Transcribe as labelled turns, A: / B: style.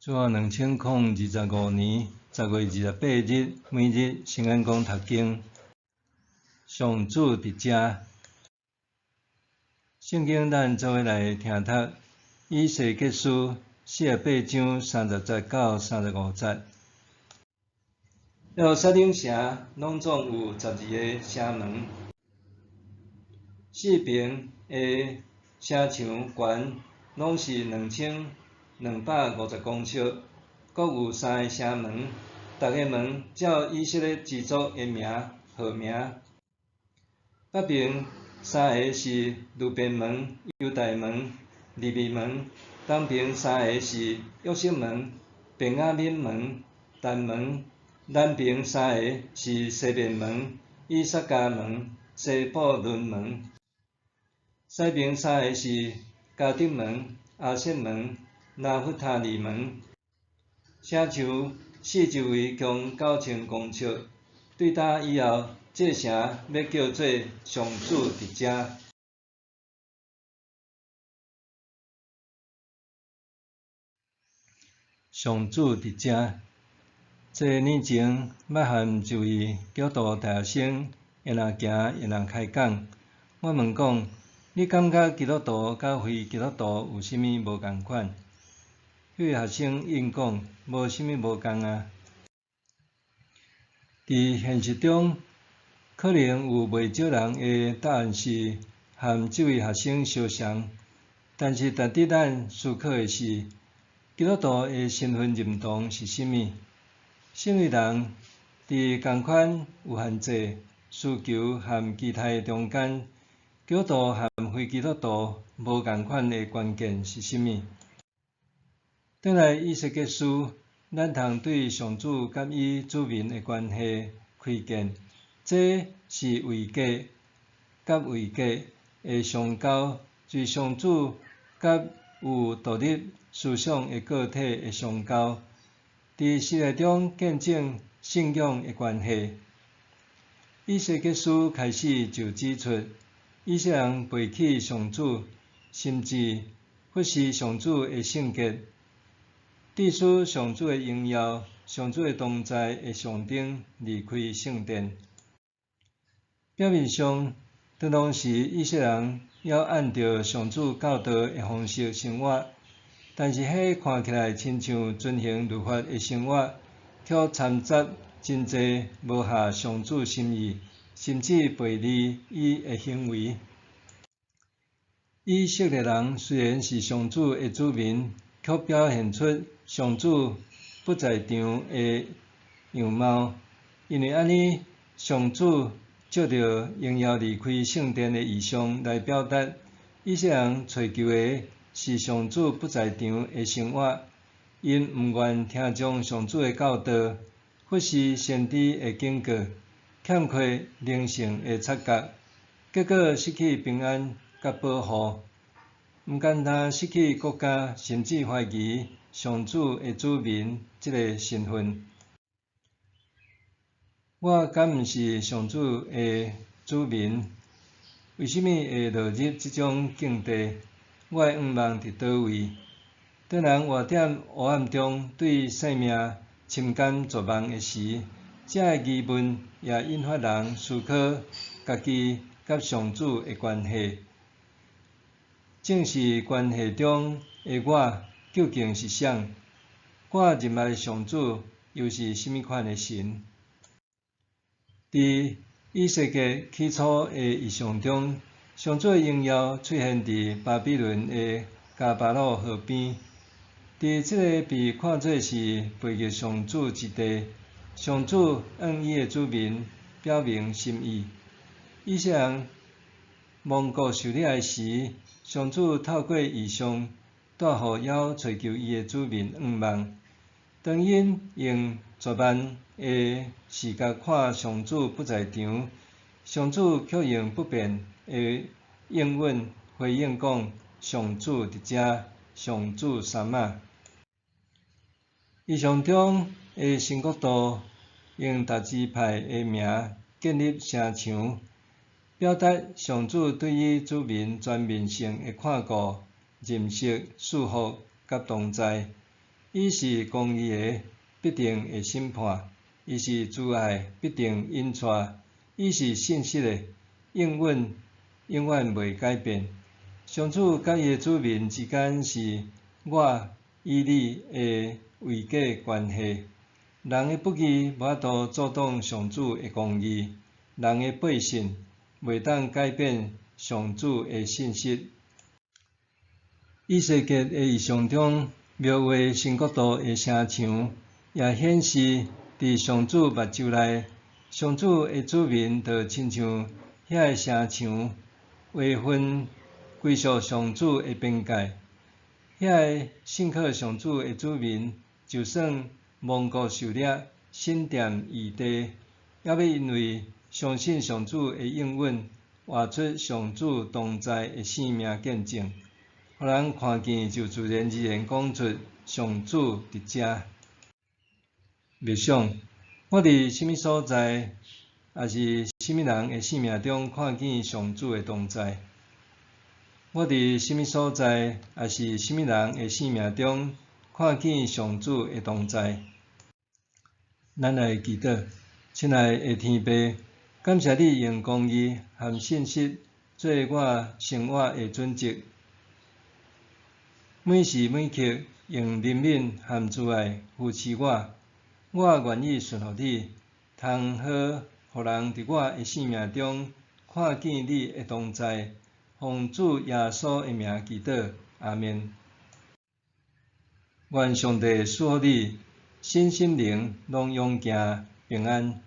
A: 主後2025年10月28日，每日聖安講讀經，上主佇遮。聖經咱做伙來聽讀以西結書48章30節到35節。耶路撒冷城攏總有12个城門，四爿的城牆懸攏是2250公尺，閣有三个城門，逐个門照以色列支族的名號名。北爿三个是流便門、猶大門、利未門；東爿三个是約瑟門、便雅憫門、但門；南爿三个是西面門、以薩迦門、西布倫門；西爿三个是迦得門、亞設門、拿弗他利門。城牆四周圍共9000公尺。對今以後，這城欲叫做上主佇遮。上主佇遮。濟年前，捌和一位基督徒大學生閒來行閒來開講。我問講：你感覺基督徒佮非基督徒有啥物無仝款？彼位學生應講：無啥物無仝啊。佇現實中，可能有袂少人的答案是和這位學生相像，但是值得咱思考的是，基督徒的身份認同是啥物？身為人，佇仝款有限制、需求和期待中間，基督徒和非基督徒無仝款的關鍵是啥物？轉來以西結書，咱通對上主佮伊子民的關係窺見，這是位格佮位格的相交，就是上主佮有獨立思想的個體的相交，佇時代中見證信仰的關係。以西結書開始就指出，以色列人背棄上主，甚至忽視上主的聖潔，致使上主的榮耀、上主的同在的象徵離開聖殿。表面上，當當時以色列人猶按著上主教導的方式生活，但是彼看起來親像遵行律法的生活，卻摻雜真濟無合上主心意，甚至背離伊的行為。以色列人雖然是上主的子民，卻表現出上主不在場的樣貌。因為按呢，上主藉著榮耀離開聖殿的異象來表達，以色列人揣求的是上主不在場的生活，𪜶毋願聽從上主的教導，忽視先知的警告，欠缺靈性的察覺，結果失去平安佮保護。毋單單失去國家，甚至懷疑上主的子民這个身份。我敢毋是上主的子民？為啥物會落入這種境地？我的向望佇佗位？當人活佇黑暗中，對生命深感絕望的時，這个疑問也引發人思考家己佮上主的關係。正是關係中的我究竟是誰？我認捌的上主又是啥物款的神？佇以西結起初的異象中，上主的榮耀出現佇巴比倫的迦巴魯河邊。佇這个被看做是背逆上主之地，上主向伊的子民表明心意。以色列人亡國受掠的時，上主透過異象帶予猶揣求伊的子民向望。當𪜶用絕望的視角看上主不在場，上主卻用不變的應允回應講：上主佇遮，上主沙瑪。異象中的新國度用逐支派的名建立城牆，表達上主對伊子民全面性的看顧、認識、賜福佮同在。伊是公義的，必定會審判；伊是慈愛，必定引帶；伊是信實的，應允永遠袂改變。上主佮伊的子民之間是我與你的位格關係。人的不義無法度阻擋上主的公義，人的背信袂當改變上主的信實。以西結的異象中描畫新國度的城牆，也顯示佇上主目睭內，上主的子民就親像遐个城牆，劃分歸屬上主的邊界。遐个信靠上主的子民，就算亡國受掠，身踮異地，猶欲因為相信上主的應允，活出上主同在的生命見證，予人看見就自然而然講出上主佇遮。默想，我佇啥物所在，抑是啥物人的生命中看見上主的同在？我佇啥物所在，抑是啥物人的生命中看見上主的同在？咱來祈禱，親愛的天父，感謝你用公義和信實做我生活的準則，每時每刻用憐憫和慈愛扶持我。我願意順服你，通好予人佇我的生命中看見你的同在。奉主耶穌的名祈禱，阿們。願上帝賜福你，身心靈攏勇健平安。